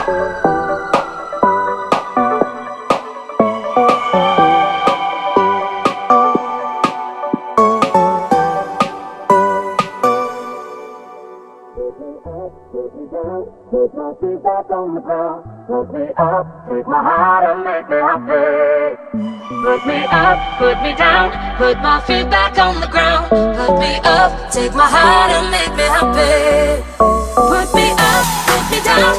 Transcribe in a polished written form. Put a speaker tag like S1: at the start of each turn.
S1: Put my feet back on the ground. Put me up, take my heart and make me happy. Put me up, put me down, put my feet back on the ground. Put me up, take my heart and make me happy. Put me up, put me down.